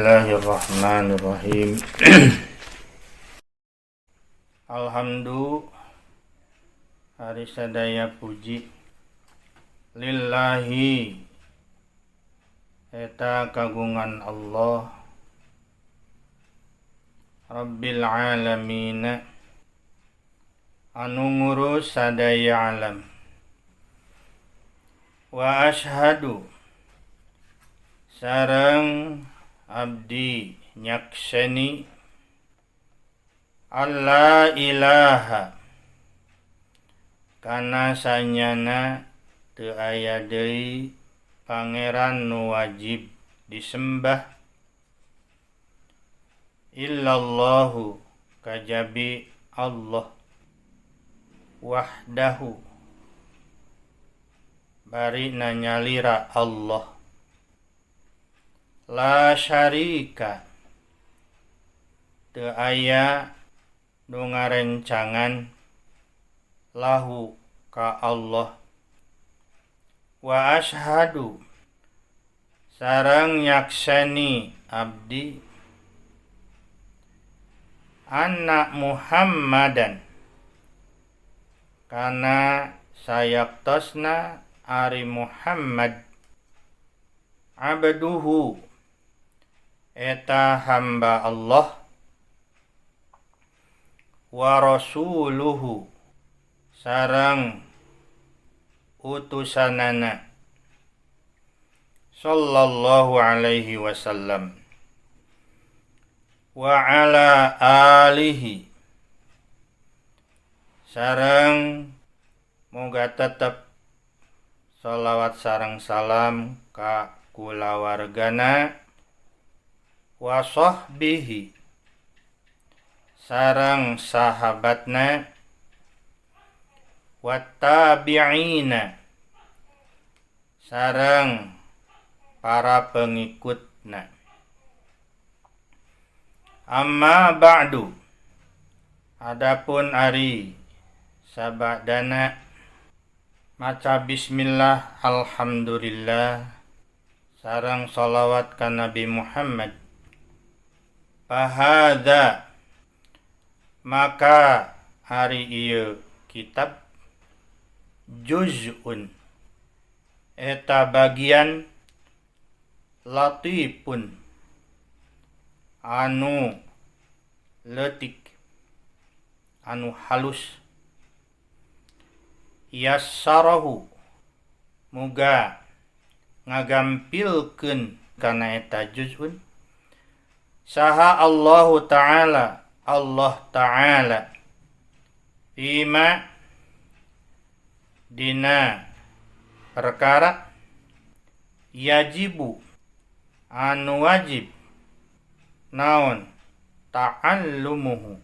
Bismillahirrahmanirrahim. Alhamdulillah, ari sadaya puji, lillahi eta kagungan Allah, Rabbil alamin anu ngurus sadaya alam. Wa asyhadu sareng abdi nyakseni, alla ilaha kana sanyana teu aya deui pangeran nu wajib disembah, illallahu kajabi Allah, wahdahu bari nyalira Allah, la syarika teu aya nu ngarencangan, lahu ka Allah. Wa asyhadu sareng nyakseni abdi, anna Muhammadan kana sayaktosna ari Muhammad, abduhu eta hamba Allah, wa rasuluhu sareng utusanana, sallallahu alaihi wasallam, wa ala alihi sareng moga tetep sholawat sareng salam ka kulawargana, wa sahbihi sareng sahabatna, wa tabi'ina sareng para pengikutna. Amma ba'du, adapun ari sabadana maca bismillah, alhamdulillah, sareng sholawat ka Nabi Muhammad. Fahadza maka ari ieu kitab, juz'un eta bagian, latifun anu leutik, anu halus, yassarahu muga ngagampilkeun kana eta juz'un saha Allahu Ta'ala, Allah Ta'ala, fima dina perkara, yajibu anu wajib naon ta'allumuhu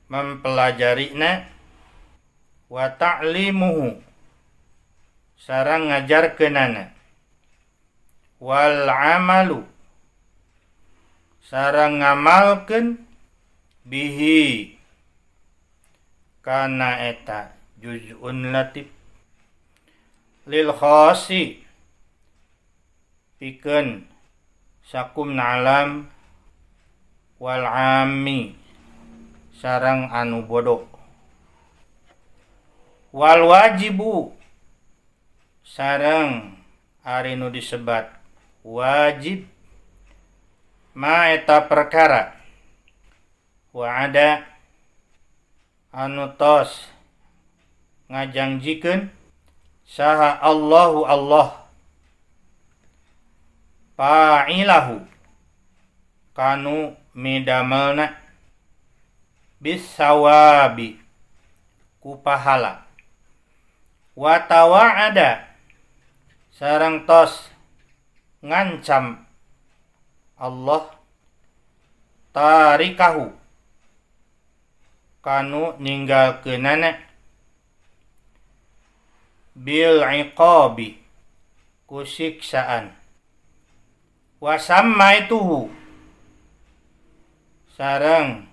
mempelajarina, wa ta'limuhu sareng ngajarkeunana, wal amalu sareng ngamalkeun, bihi kana eta juz'un latif, lil khasi pikeun sakumna alam, wal ammi sareng anu bodoh, wal wajibu sareng ari nu disebat wajib, ma eta perkara, wa'ada anu tos ngajangjikeun saha Allahu Allah, fa'ilahu kanu midamelna, bisawabi ku pahala, wa tawa'ada sareng tos ngancam Allah, tarikahu kanu ninggalkeunana, bil iqabi ku siksaan. Wa sammaituhu sareng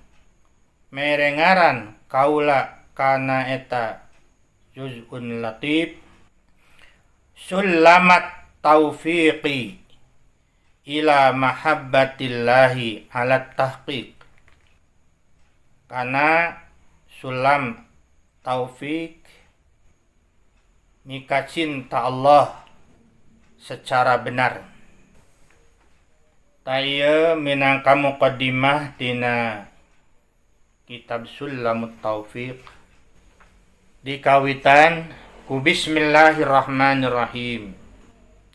mere ngaran kaula kana eta juz'un latif, sulamat taufiqi. Ila mahabbatillahi ala tahqiq, kana sulam taufik mika cinta Allah secara benar. Tah ieu minangka muqaddimah tina kitab Sulamut Taufiq, dikawitan ku bismillahirrahmanirrahim.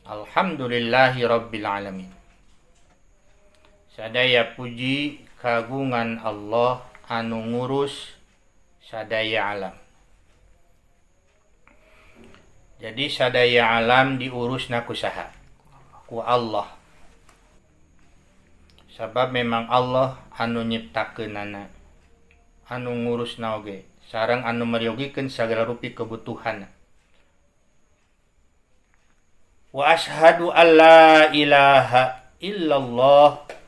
Alhamdulillahi rabbil alamin. Sadaya puji kagungan Allah anu ngurus sadaya alam. Jadi sadaya alam diurusna ku saha? Ku Allah. Sabab memang Allah anu nyiptakeunana, anu ngurusna oge, sareng anu meryogikeun sagala rupi kebutuhan. Wa ashhadu alla ilaha illallah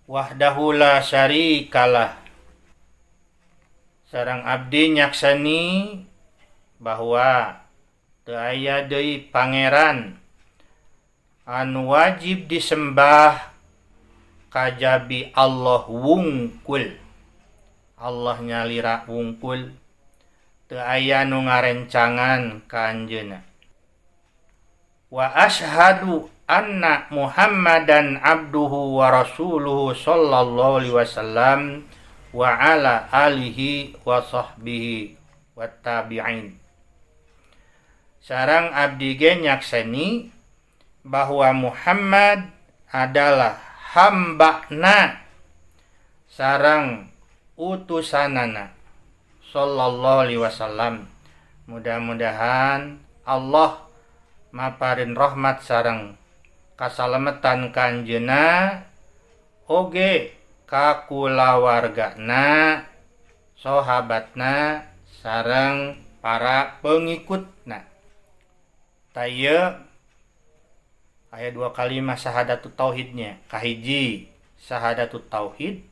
wahdahu la syarikalah. Sareng abdi nyaksani bahwa teu aya deui pangeran anu wajib disembah kajabi Allah wungkul. Allah nyalira wungkul, teu aya nu ngarencangan ka anjeunna. Wa ashhadu anna Muhammadan abduhu wa rasuluhu sallallahu alaihi wasallam wa ala alihi wa sahbihi wa tabi'in. Sareng abdi ge nyakseni bahwa Muhammad adalah hambana sareng utusanana sallallahu alaihi wasallam. Mudah-mudahan Allah maparin rahmat sareng kasalametan ka anjeunna oge ka kulawargana, sahabatna, sareng para pengikutna. Tah ieu aya dua kalimat syahadatut tauhidnya. Kahiji syahadatut tauhid,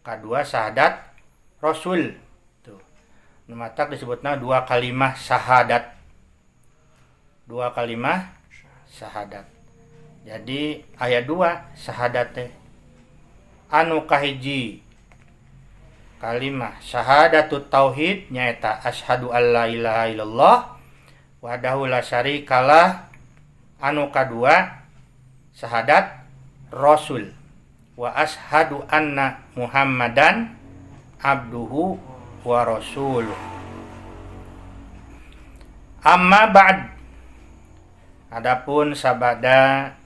kadua syahadat rasul. Tuh. Nu matak disebutna dua kalimat syahadat. Dua kalimat syahadat. Jadi aya dua syahadat teh. Anu kahiji kalimah syahadatut tauhid nyaeta asyhadu alla ilaha illallah wahdahu la syarikalah. Anu kadua syahadat rasul, wa asyhadu anna Muhammadan abduhu wa rasuluh. Amma ba'd. Adapun sabada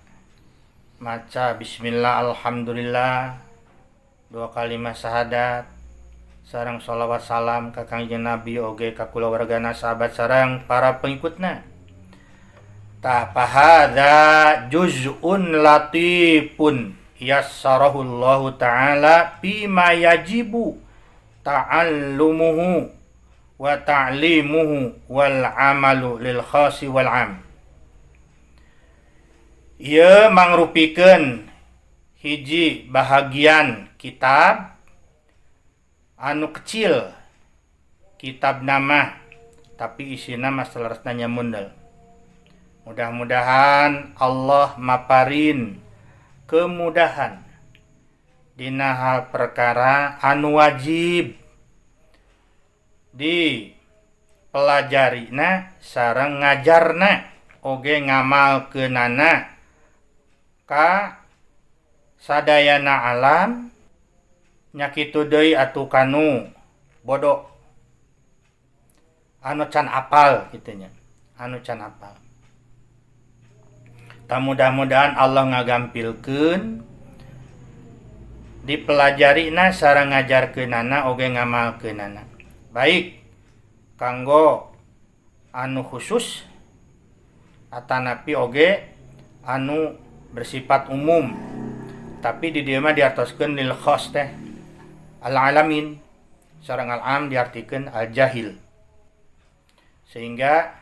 maca bismillah alhamdulillah, dua kalimat syahadat sareng sholawat salam ka Kangjeng Nabi oge ka kulawargana, sahabat, sareng para pengikutna. Tah, fahadza juz'un latifun yassarahu Allahu ta'ala bima yajibu ta'allumuhu wa ta'limuhu wal amalu lil khasi wal am. Ieu mangrupikeun hiji bahagian kitab anu kecil, kitab nama, tapi isina mah saleresna nya mundel. Mudah-mudahan Allah maparin kemudahan dina hal perkara anu wajib di pelajarina sareng ngajarna oge ngamalkeunana ka sadayana alam, nya kitu deui atuh kanu bodoh anu can apal kitu nya, anu can apal. Tah, mudah-mudahan Allah ngagampilkeun dipelajarina sareng ngajarkeunana oge ngamalkeunana, baik kanggo anu khusus atanapi oge anu bersifat umum. Tapi di dieu mah diartoskeun lil khas teh al alamin, sareng al am diartikeun al jahil, sehingga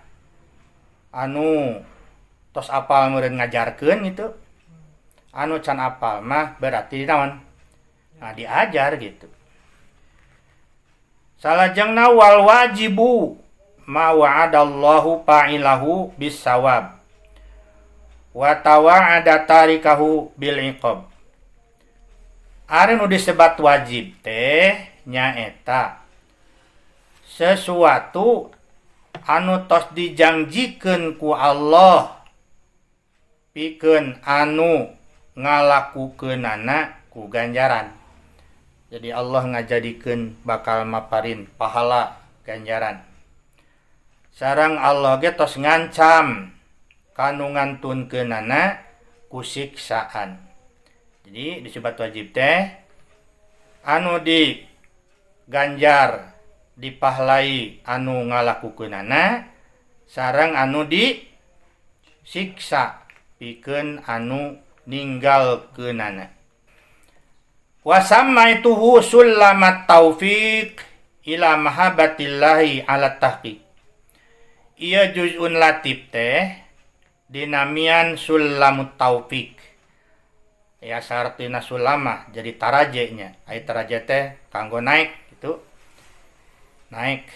anu tos apal meureun ngajarkeun gitu, anu can apal mah berarti naon? Nah, diajar gitu. Salajengna wal wajibu ma wa'adallahu fa'ilahu bisawab. Wa tawa'ada tarikahu bil iqab. Ari nu disebat wajib teh nyaeta sesuatu anu tos dijangjikeun ku Allah pikeun anu ngalakukeunana ku ganjaran. Jadi Allah ngajadikeun bakal maparin pahala ganjaran. Sareng Allah ge tos ngancam kanu ngantunkeunana ku siksaan. Jadi disebut wajib teh anu diganjar dipahlai anu ngalakukeunana sareng anu disiksa pikeun anu ninggalkeunana. Wa sammaituhu sullamat taufiq ila mahabbatillahi ala tahqiq. Ieu juz'un latif teh dinamian sullamut taufiq. Ya sartina sulama jadi tarajenya. Ai taraje teh kanggo naik gitu. Naik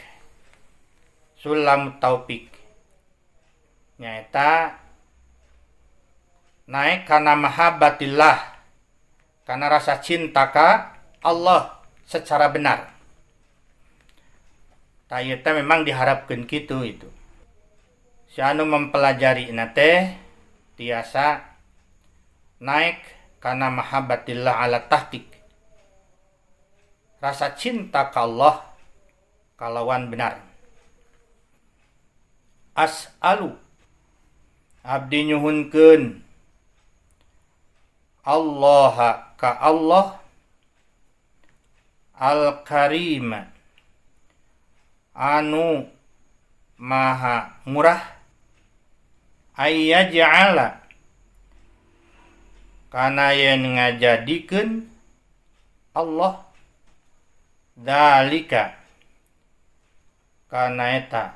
sulam taufik. Nyaeta naik kana mahabbatillah, kana rasa cinta ka Allah secara benar. Tah ieu teh memang diharapkeun kitu itu. Si anu mempelajari na teh tiasa naik kana mahabbatillah ala tahqiq. Rasa cinta ka Allah kalawan benar. As'alu abdi nyuhunkeun Allah ka Allah al-karim anu maha murah ayyaj'ala kana yen ngajadikeun Allah dalika kana eta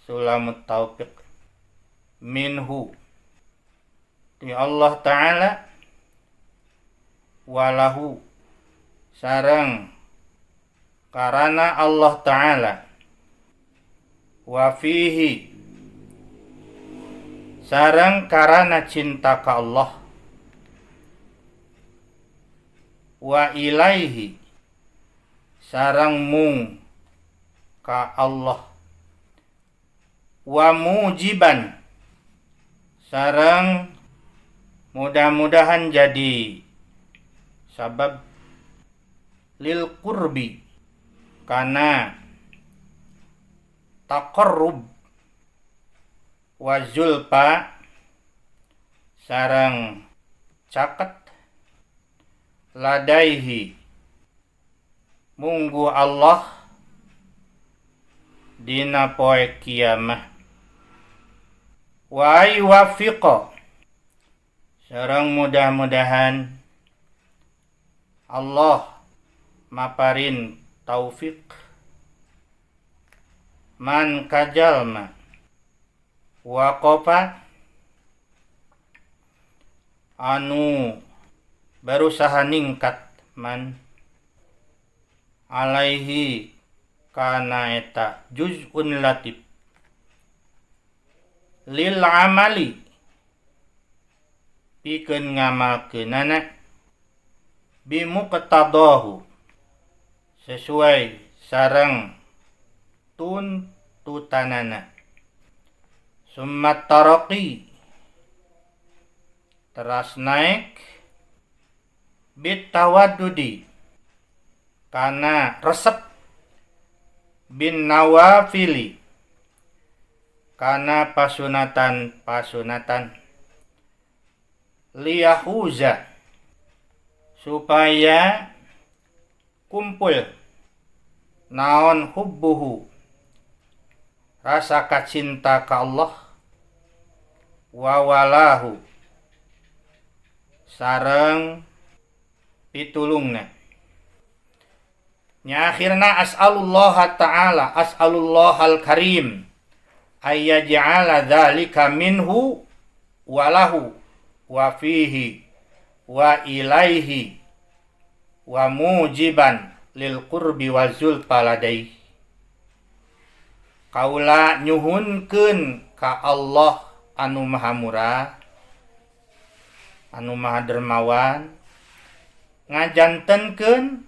sulamut taufiq minhu ti Allah Ta'ala walahu sareng karana Allah Ta'ala wa fihi sareng karana cinta ka Allah wa ilaihi sareng mung ka Allah wa mujiban sareng mudah-mudahan jadi sabab lil qurbi kana taqarrub wa zulfa sareng caket ladaihi munggu Allah dina poe kiamah wa yuwaffiqa sareng mudah-mudahan Allah maparin taufik man kajalma waqafa anu berusaha ningkat man alaihi kana eta juz'un latif lil amali pikeun ngamalkeunana bimuqtadahu sesuai sareng tuntutanana summa taraqi teras naik bitawaddudi kana resep bin nawafili kana pasunatan-pasunatan liyahuza supaya kumpul naon hubbuhu rasa kacinta ka Allah wa walahu sareng pitulungna. Nya akhirna as'alullah ta'ala as'alullahal karim ayyaj'ala dzalika minhu walahu wa fihi wa ilaihi wa mujiban lil qurbi wa zulfa ladaihi. Kaula nyuhunkeun ka Allah anu maha murah anu maha dermawan ngajantenkeun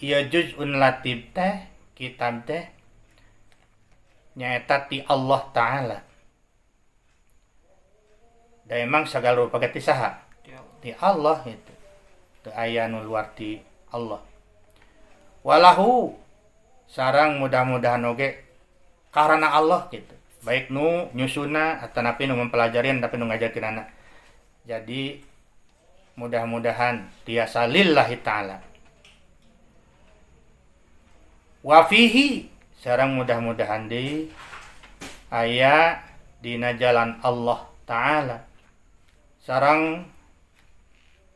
ieu juz'un latif teh, kitab teh nyaeta ti Allah Ta'ala. Da emang sagala rupa ge ti saha? Ti Allah gitu. Teu aya nu luar ti Allah. Walahu sareng mudah-mudahan oge karena Allah gitu. Baik nu nyusuna atanapi nu mempelajarian tapi nu ngajarkeunana. Jadi mudah-mudahan tiasa lillahi ta'ala. Wa fihi sareng mudah-mudahan di aya dina jalan Allah Ta'ala. Sareng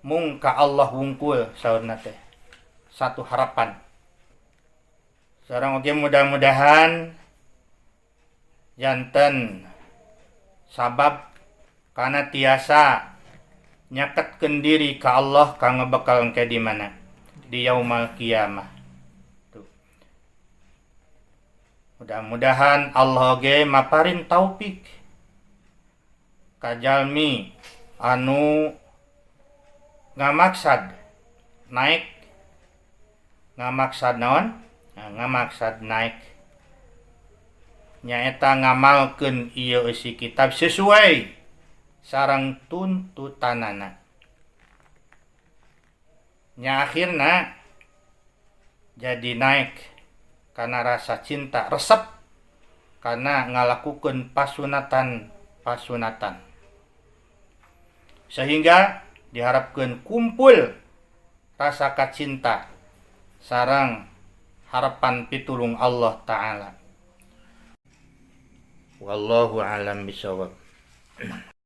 mung ka Allah wungkul saurna teh. Satu harapan. Sareng oge mudah-mudahan janten sabab kana tiasa nyaketkeun diri ka Allah kanggo bekal engke di mana? Di yaumal kiamah. Tuh. Mudah-mudahan Allah oge maparin taufik ka jalmi anu ngamaksad naik, ngamaksad naon? Nah, ngamaksad naik nyaeta ngamalkeun ieu eusi kitab sesuai sareng tuntutanana. Nya akhirna jadi naik karena rasa cinta, resep karena ngalakukeun pasunatan-pasunatan. Sehingga diharapkeun kumpul rasa kacinta sareng harapan pitulung Allah Ta'ala. Wallahu alam bisawab.